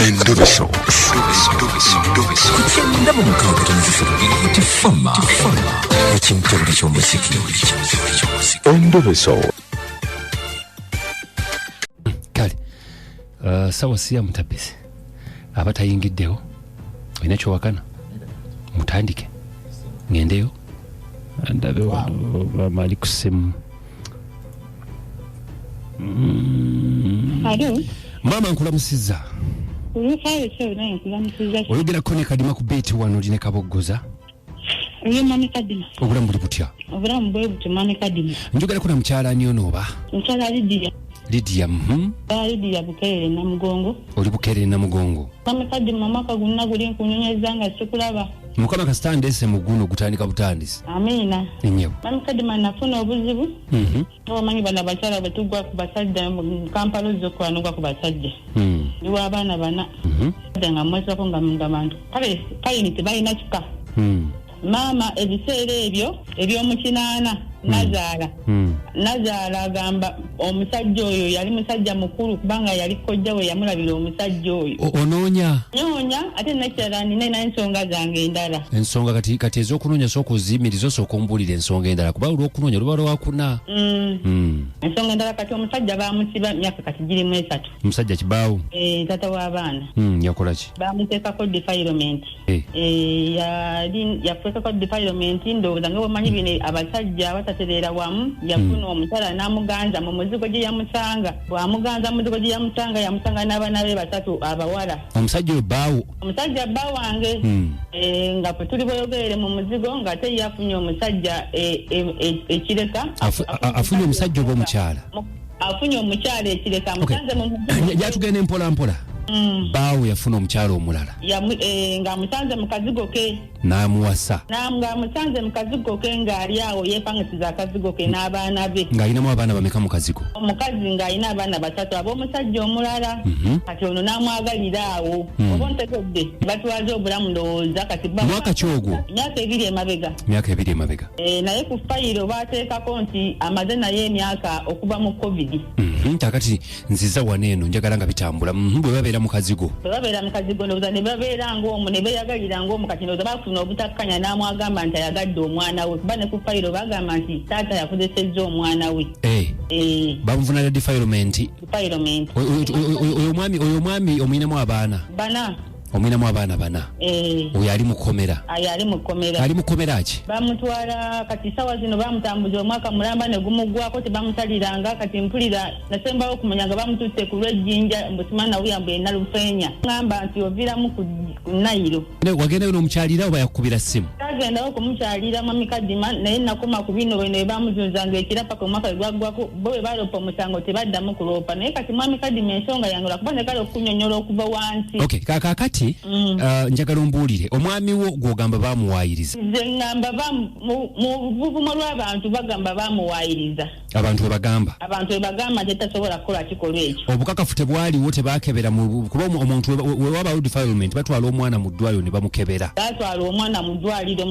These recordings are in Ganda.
Endobeso. Ku 96.3 Tifama ekimtebule ky'omuziki. Endobeso. Kale sawa siya mutabisi aba tayingiddewo, olina kyowakana mutandike ngendeyo ndabe wano bamali ku ssimu. Alo, Maama, nkulamusizza. Olufaayo kyo naye nkulamusizza. Oyogerako ne Kadima ku beeti wano, oli ne Kaboggoza. Oyo Mami Kadima. Obulamu buli butya? Obulamu bwe butyo, Mami Kadima. Njogerako na mukyala ani onooba? Mukyala Lidiya. Lidiya. Lidiya Bukerere Namugongo. Oli Bukerere Namugongo. Mami Kadima, omwaka guno guli nkunyonyeza nga sikulaba. Mukama kasita ndeese mu guno gutandika butandisi. Amiina. Ennyabo. Mami Kadima, nafuna obuzibu. Omanyi bano abakyala bwe tugwa ku basajja mu Kampala, ozza okwanugwa ku basajja. Ndi w'abaana bana. Nga mwesako nga bantu. Kale kayini tebalina kika. Maama, ebiseera ebyo eby'omukinaana nazaala. Nazaala agamba omusajja oyo yali musajja mukulu, kubanga yali kojja we yamulabira omusajja oyo. Onoonya? Nyoonya, ate nekirala nina ensonga zange endala. Ensonga kati ez'okunoonya sooka oziyimiriza, osooka ombuulira ensonga endala, kuba olw'okunoonya luba lwakuna. Ensonga endala, kati omusajja bamusiba myaka kati girimu 3. Omusajja kibaawo? Eh, taata w'abaana. Yakola ki? Bamuteekako defilement. Yali yafuekako defilement, ndowooza nga bwemanyi bino abasajja abatatereera wamu. Yafuna omukyala n'amuganza mu muzigo gye yamusanga. Bw'amuganza mu muzigo gye yamusanga, yamusanga n'abaana be basatu abawala. Omusajja oyo bbaawo? Omusajja bba wange. Eh, nga ffe tuli bweyogerere mu muzigo, ng'ate ye afunye omusajja ekireka. Afunye omusajja oba omukyala? Afunye omukyala ekireka, amusanze mu muzigo. Gyatugenda mpola mpola. Bbaawo yafuna omukyala omulala? Ng'amusanze mu kazigo ke. N'amuwasa? Ng'amusanze mu kazigo ke, ng'ali awo yeepangisiza akazigo ke n'abaana be. Ng'alinamu abaana bameka mu kazigo? Omukazi ng'alina abaana basatu ab'omusajja omulala. Kati ono n'amwagalira awo. Oba ontegedde, batwaze obulamu ndowooza kati Mwaka ki ogwo? Myaka 2 emabega. Myaka 2 emabega. Eh, naye ku fayiro bateekako nti amaze naye emyaka okuva mu COVID. Kakati nziza wano eno, njagala nga bitambula. Bwe babeera mu kazigo? Bwe babeera mu kazigo, ndowooza ne babeera ng'omu, ne beeyagalira ng'omu. Kati ndowooza bafuna obutakkanya, n'amwagamba nti ayagadde omwana we, kuba ne ku fayiro bagamba nti taata yakozesezza omwana we. Eh. Bamuvunaanira defilement? Defilement. Oyo omwami omuyinamu abaana? Bana. Omuyinamu abaana bana? Eh. Oyo ali mu kkomera? Ayo ali mu kkomera. Ali mu kkomera ki? Bamutwala kati sawa zino, bamutambuza omwaka mulamba ne gumuggwako, tebamusaliranga. Kati mpulira nasembawo okumanya nga bamututte ku lw'ejjinja, mbusimana wuya mbu enalufeenya, ŋŋamba nti oviiramu ku nayiro. Wagendayo n'omukyalira oba yakukubira ssimu? Tagendawo okumukyalira, Mwami Kadima, naye nakoma ku bino bino bamuzunzanga ekira paka omwaka we gwaggwako. Bo bwe baloopa omusango tebaddamu kuloopa. Naye kati, Mwami Kadima, ensonga yange lwakuba njagala okunyonnyola okuva wansi. Okay, kakati njagala ombuulire, omwami wo gw'ogamba bamuwaayiriza? Nze ŋŋamba mu buvumo lw'abantu bagamba bamuwaayiriza. Abantu bwe bagamba? Abantu bwe bagamba nti tasobola kukola kikolwa ekyo. Obukakafu tebwaliwo, tebakebera kuba omuntu we wabaawo defilement batwala omwana mu ddwaliro ne bamukebera. Batwala omwana mu ddwaliro,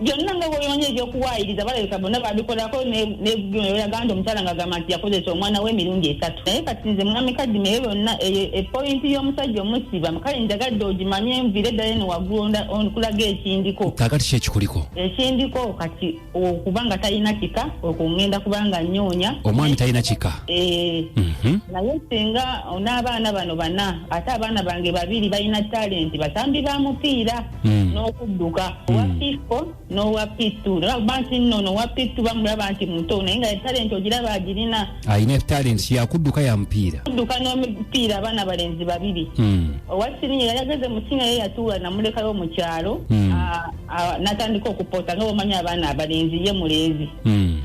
byonna nga bw'oyonye ebyokuwaayiriza balabika bonna babikolako. Yagamba nti omukyala ng'agamba nti yakozesa omwana we emirundi esatu. Naye kati nze, Mwami Kadima, eyo byonna eyo epointi y'omusajja omusiba, kale njagadde ogimanye nviire eddala eno waggulu nkulaga ekindiko. Kakati ki ekikuliko? Ekindiko kati okubanga talina kika, okwo ngenda kubanga nnoonya. Omwami talina kika? Eh. Naye singa n'abaana bano bana, ate abaana bange babiri balina talenti, basambi ba mupiira n'okudduka, owa P4 n'owa P2. Olaba nti nno ono owa P2 bamulaba nti muto, naye nga talenti ogiraba agirina. Alina talent yakudduka, ya mupiira? Kudduka n'omupiira, abaana balenzi babiri. Owa siniya yali ageze mu siniya, ye yatuula namulekayo mu kyalo. N'atandika okupota nga bwomanyi abaana abalenzi, ye mulenzi.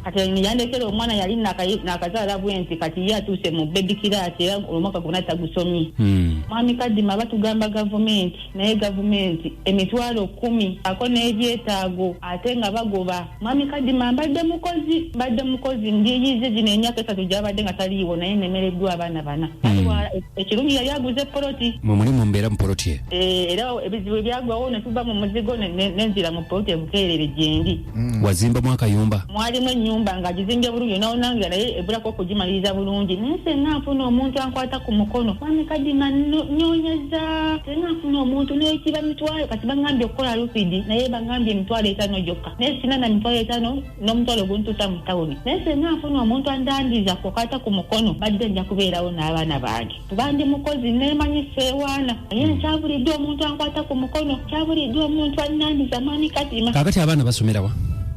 Kati yandekera omwana yali nakazaala bwe nti kati ye atuuse mu baby class, era omwaka gwonna tagusomye. Mwami Kadima, batugamba gavumenti, naye gavumenti 100,000 ako n'ebyetaago, ate nga bagoba. Mwami Kadima, mbadde mukozi, mbadde mukozi, ndiyize gino emyaka 3 gyabadde nga taliiwo, naye nemereddwa abaana bana. Ekirungi yali aguze poloti. Mwe muli mumbeera mu poloti eyo? Eh, era ebizibu byagwawo ne tuva mu muzigo nenzira mu poloti ebukeerere gyendi. Wazimbamu akayumba? Mwalimu ennyumba. ennyumba ng'agizimbye bulungi nawonangira, naye ebulako okugimaliriza bulungi. Naye senga nfuna omuntu ankwata ku mukono, mwami Kadima, nnyonyeza senga nfuna omuntu n'ekiba mitwalo. Kati baŋŋambye okukola lupidi, naye baŋŋambye 50,000 gyokka, naye sina na 50,000 n'omutwalo guntuusa mu tawuni. Naye senga nfuna omuntu andandiza kukwata ku mukono, badde nja kubeerawo n'abaana bange, kuba ndi mukozi neemanyi seewaana. Naye nkyabuliddwa omuntu ankwata ku mukono, nkyabuliddwa omuntu annandiza, mwami Kadima. Kaakati abaana basomerawa?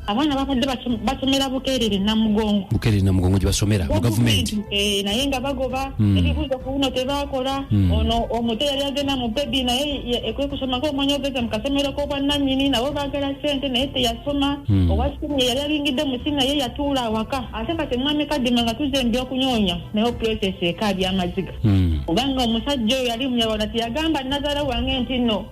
Abaana babadde basomera Bukeerere Namugongo. Bukeerere Namugongo gye basomera mu gavumenti? Eh, naye nga bagoba ebibuuzo ku buno tebakola. Ono omuto yali agenda mu bebi, naye ekwe kusoma ng'omanya ogeze mu kasomero k'obwannannyini, nabo baagala ssente, naye teyasoma. Owa siniya yali alingidde mu siniya, ye yatuula awaka. Ate kati mwami Kadima, nga tuzze mu by'okunoonya, naye process ekaabya amaziga, kubanga omusajja oyo yali Munyarwanda. Teyagamba nazaala wange nti nno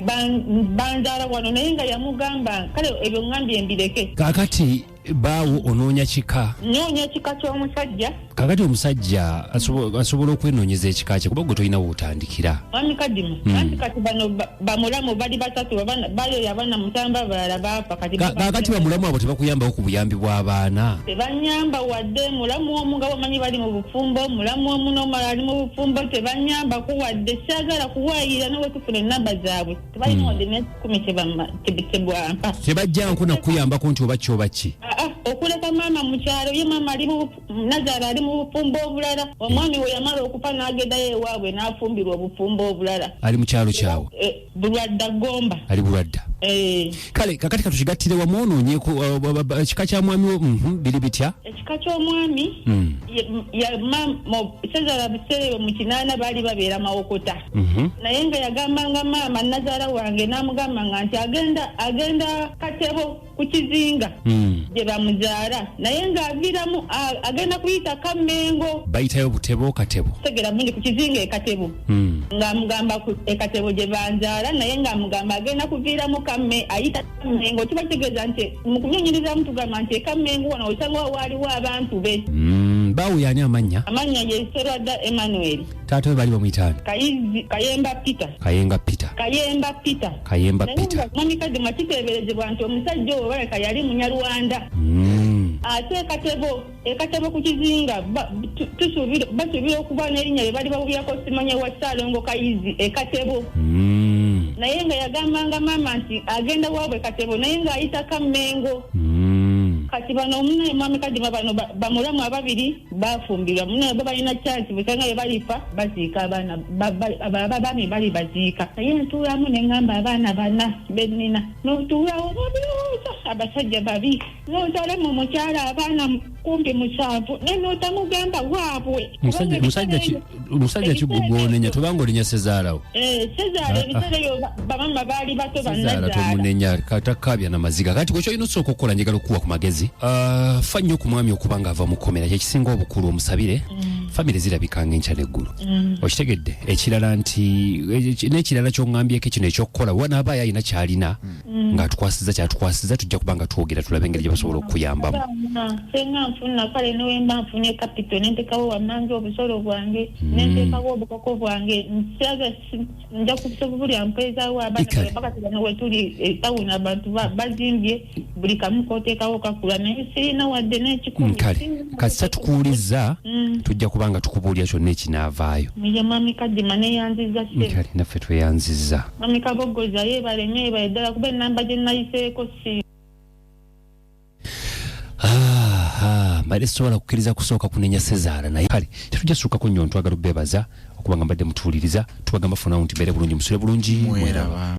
banzaala wano, naye nga yamugamba. Kale ebyo ŋŋambye mbireke. Kaakati baawo onoonya kika? Nnoonya ekika ky'omusajja. Kaakati omusajja asobola okwenoonyeza ekika kye, kuba gwe tolina wootandikira. Mwami Kadima, anti kati bano bamulamu bali basatu, bali abaana 7, abalala baafa kati. Kaakati bamulamu abo tebakuyambawo ku buyambi bw'abaana? Tebanyamba wadde. Mulamu omu nga bamanyi bali mu bufumbo, mulamu omu n'omulala ali mu bufumbo, tebanyambako wadde. Syagala kuwaayira, nawe tufuna enamba zaabwe, tebalina wadde n'ekikumi kyebwampa. Tebajjanko nakuyambako nti oba ki oba ki? Aa, okuleka maama mu kyalo, ye maama ali mu nazaala ali mu bufumbo obulala. Omwami we yamala okufa n'agendayo ewaabwe n'afumbirwa obufumbo obulala. Ali mu kyalo kyawe? Eh, Bulwadda, Gomba. Ali Bulwadda? Eh. Kale kakati katukigattire wamu, onoonyeeko ekika kya mwami wo. Biri bitya? Ekika ky'omwami, sezaala Buserewe mu 80 baali babeera Mawokota, naye nga yagambanga maama nazaala wange n'amugambanga nti agenda Katebo ku kizinga gye bamuzaala, naye ng'aviiramu agenda kuyita Kammengo. Bayitayo Butebo, Katebo? Tegera bulungi, ku kizinga e Katebo. Ng'amugamba e Katebo gye banzaala, naye ng'amugamba agenda kuviiramu Kamme, ayita Kammengo. Kiba kitegeeza nti mu kunyonyerezaamu tugamba nti e Kammengo wano osanga waaliwo abantu be. Baawo yaani amannya? Amannya ye Serwadda Emmanuel. Taata we baali bamuyitaani? Kayizi Kayemba Peter. Kayenga Peter? Kayemba Peter. Kayemba Naye Peter. nga mwami Kadima, kiteeberezebwa nti omusajja oyo baleka yali Munyarwanda. Ate ekatebo ku kizinga basuubira okuba n'erinnya lye bali bawulirako, simanya wa Ssaalongo Kayizi ekatebo. Naye nga yagambanga maama nti agenda waabwe Katebo, naye ng'ayita Kammengo. Kati bano omunaye, mwami Kadima, bano bamulamu ababiri bafumbirwa munaye, bo balina chance busanga bwe balifa baziika abaana abaami bali baziika. Naye ntuulamu ne ŋŋamba abaana bana bennina, n'otuulawo n'obirowooza, abasajja babi, n'ozaala mu mukyala abaana kumpi 7, ne n'otamugamba waabwe. Musajja ki gwe gw'onenya? Tobanga onenya sezaalawo. Eh, sezaala. Ah, ah. Ebiseera ebyo bamama baali bato. Sezaala. Bannazaala. Tomunenya, katakabya na maziga. Kati gwe kyolina osooka okukola, njagala okukuwa ku magezi. Ah, fa nnyo ku mwami okuba nga ava mu kkomera, kyekisinga obukulu, omusabire. Famire zirabikanga enkya n'eggulo, okitegedde? Ekirala nti n'ekirala ky'oŋŋambyeko kino ekyokukola, wanaaba alina kyalina ng'atukwasiza kyatukwasiza, tujja kuba nga twogera tulabe engeri gye basobola okukuyambamu. Abaana senga nfuna, kale newemba nfunye capital nentekawo wamange obusolo bwange, nenteekawo obukoko bwange, nsaga nja kusobulya mpeezaawo abaana. Ikale. Paka bano wetuli etawuni abantu bazimbye buli kamu koteekawo kakula, naye sirina wadde n'ekikumi. Kale Sirina. Kasita tukuwulizza, tujja kuba nga tukubuulira kyonna ekinaavaayo. Ye mwami Kadima, neyanziza ssebo. Kale naffe tweyanzizza. Mwami Kabogoza yeebale nnyo, yeebale ddala, kuba enamba gye nayiseeko si Aha, mbadde sisobola kukkiriza kusooka kunenya sezaala, naye kale tetujja suukako nnyo. Ntwagala okubeebaza okuba nga mbadde mutuwuliriza. Tubagamba funawo nti mbeere bulungi, musule bulungi, mweraba. Mweraba.